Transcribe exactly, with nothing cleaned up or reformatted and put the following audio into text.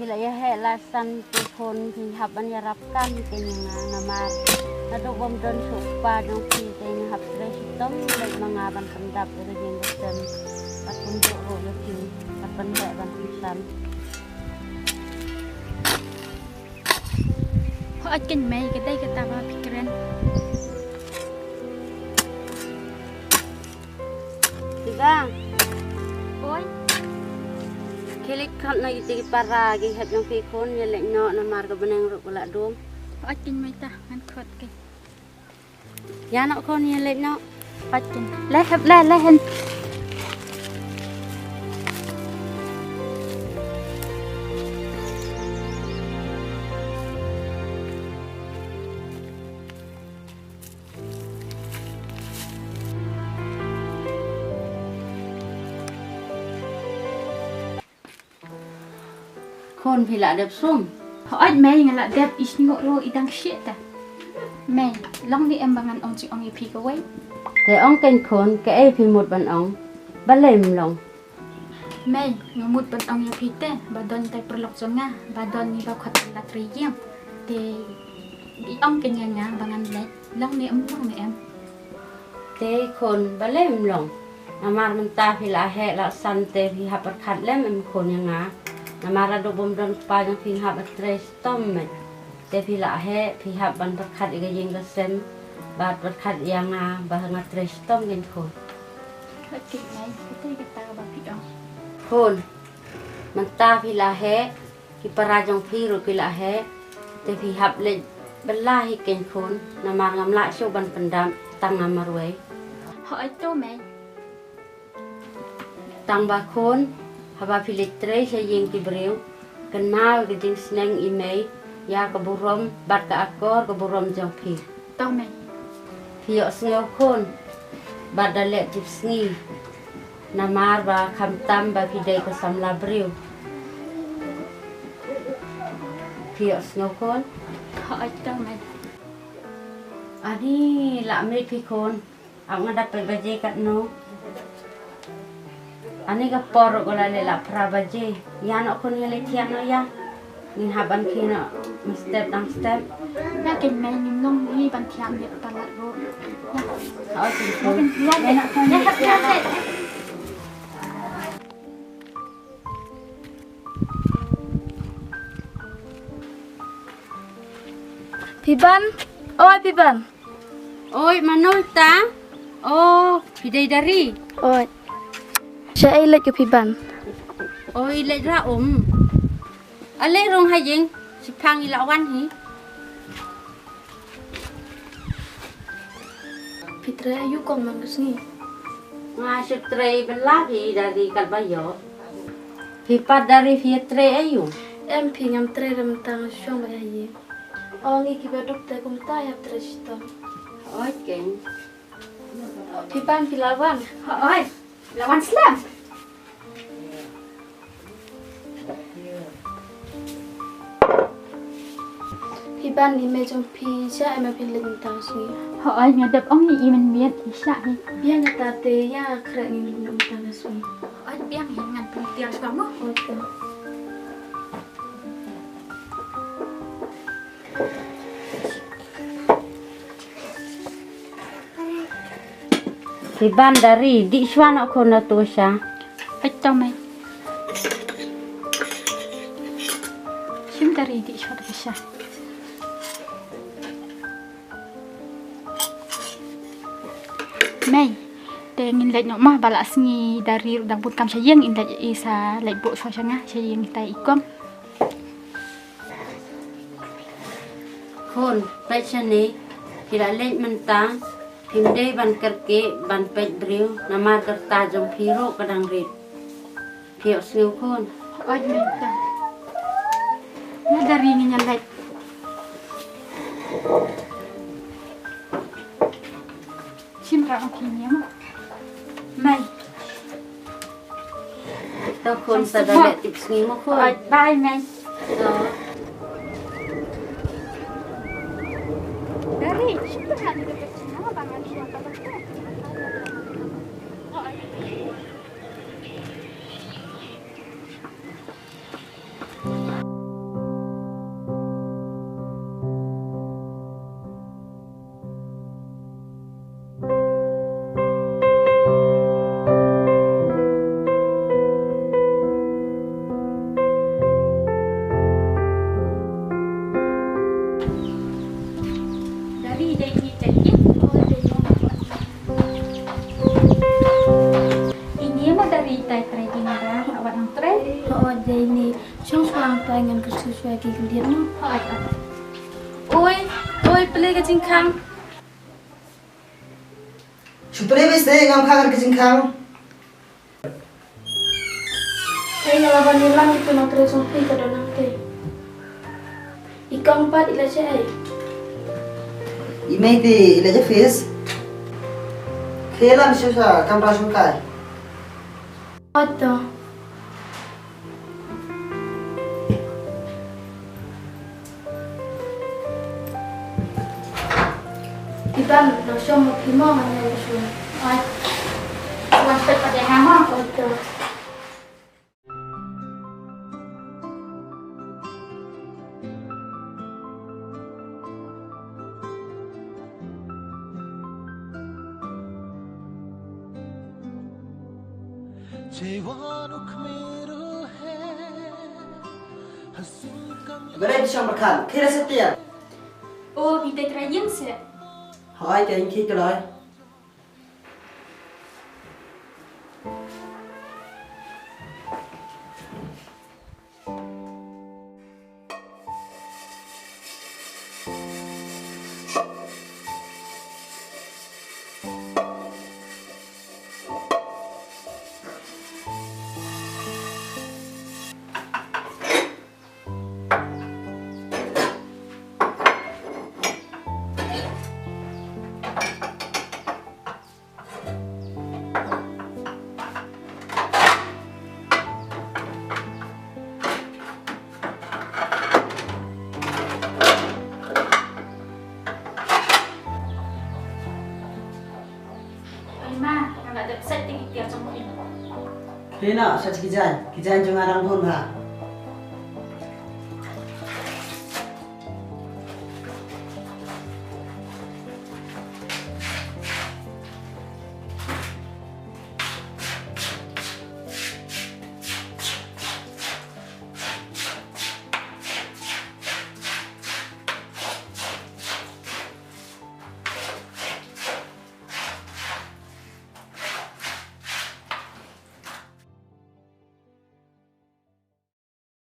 Phi la ïa heh la san te khun, phi hap ban ïarap kan ïa kane nga namar naduh bym don shuh u kpa jong phi te nga hap trei shitom leit ma nga ban pyndap ïa ka ïing ka sem. Bad kumjuh ruh ïa phi, hap ban heh ban pynsan. Hooid keiñ mei, ka dei kata ba phi kren. Tiba. Oi. Khie leit khot na ïa ki para ki hep jong phi khun, ïa leit noh namar ka bneng ruh ka la dum. Hooid keiñ mei, ta ngan khot keiñ. Ïa noh khun, ïa leit noh. Hooid keiñ. Leh hep leh leh hen. Khun, phi la dep sum? Hooid mei, nga la dep. I sngew ruh i dang shet ta. Mei, long ne em ba ngan ong jingong ïa phi kawei? Te ong keiñ khun, kaei phi mut ban ong? Balei ym long? Mei, nga mut ban ong ïa phi te ba don itai paralok jong nga ba don i ba khot la trei ïing. Te i ong keiñ ïa nga ba ngan leit. Long ne em, long ne em? Te khun, balei ym long? Namar mynta phi la heh la san te phi hap pyrkhat lem em khun ïa nga? Namar haduh bym don kpa jong phi nga hap ban trei shitom mei. Te phi la heh phi hap ban pyrkhat ïa ka ïing ka sem bad pyrkhat ïa nga ba nga trei shitom keiñ khun. Hooid keiñ mei, katai kata ba phi ong. Khun, mynta phi la heh, ki para jong phi ruh ki la heh, te phi hap leit bylla hi keiñ khun, namar ngam lah shuh ban pyndap tang nga marwei. Hooid to mei. Tang ba khun, haba phi leit trei sha ïing ki briew, kynmaw ïa ka jingsneng i mei ïa ka burom bad ka akor ka burom jong phi. To mei. Phi ïohsngew khun, bad da leh tipsngi. Namar ba khamtam ba phi dei ka samla briew. Phi ïohsngew khun? Hooid to mei. Ani la miet phi khun. Ap nga da peit baje katno. Ani ka por ruh ka la leit la phra baje. Ïa noh khun, ïa leit thiah noh ïa. Ngin hap ban khie noh mynstep dang step. Ïa keiñ mei, ngim long hi ban thiah miet palat ruh. Hooid keiñ khun. Ïa noh khun, ïa leit thiah noh. Phi Ban, oi Phi Ban. Oi, mano ta? O, phi dei Dari. Oi. Shaei leit ka Phi Ban? Oi, leit rah um. Ale rung ha ïing, shiphang i la wan hi. Phi trei aïu kong man ka sngi? Nga shu trei bylla phi Dari katba ïoh. Phi pat Dari phi trei aïu? Em phi, ngam trei re mynta, nga shu shong beit ha ïing. O ngi kiba duk te kumta ïa trei shitom. Hooid keiñ. Phi Ban phi la wan? Hooid, la wan slem. Phi Ban, i mei jong phi shah em ba phi leit mynta ka sngi? Hooid, nga dep ong ïa i mynmiet i shah hi. Biang kata te, ïa khreh ngi mynta ka sngi. Hooid, biang hi, ngan pyntiar shuwa mo. Hooid te. Phi Ban, Dari, dih shuwa noh khun na to sha. Hooid to mei. Shim Dari, dih shuwa to sha. Mei, te ngin leit noh ma, ba la sngi Dari ruh dang bun kam sha ïing, ngin leit i sa leit buh shuwa sha nga sha ïing kita i kong. Khun, peit shane, phi la leit mynta, phim dei ban kyrkieh ban peit briew, namar ka rta jong phi ruh ka dang rit. Phi ïohsngew khun? Hooid mynta. Nga Dari, ngin ïa leit. Shim ra ong ki niam. Mei. To khun, sa da leh tipsngi mo khun. Bye bye mei. To. Dari, shim ra ni da tipsngi mo ba ngan shim ka ba. Dei ni, shong shuwa, ngan kyrkhu shuwa ki khyndiat mo. Oi, oi, plie ka jingkhang. Shu plie beit te, ngam khang ka jingkhang. Hei, nga la ban ïalam ïa ki nongtrei jong phi, ka don hangtei. I kong pat i la jia ei? I mei te i la jia office. Phi ïalam shuwa sha kamra shongkai. Hooid to. Iban, nang shong ma phi mo, ngan ïa shu. Ai. Wan pet pat ïa nga mo. Hooid to. Balei phi shong markhan? Khie leit sha tiar. O, phi dei trai ïing se. Hooid, ka ïing khie ka loi. Ai ma, nga la dep set ïa ki tiar jong phi. Phi noh, set ki jaiñ, ki jaiñ jong nga dang bun bha.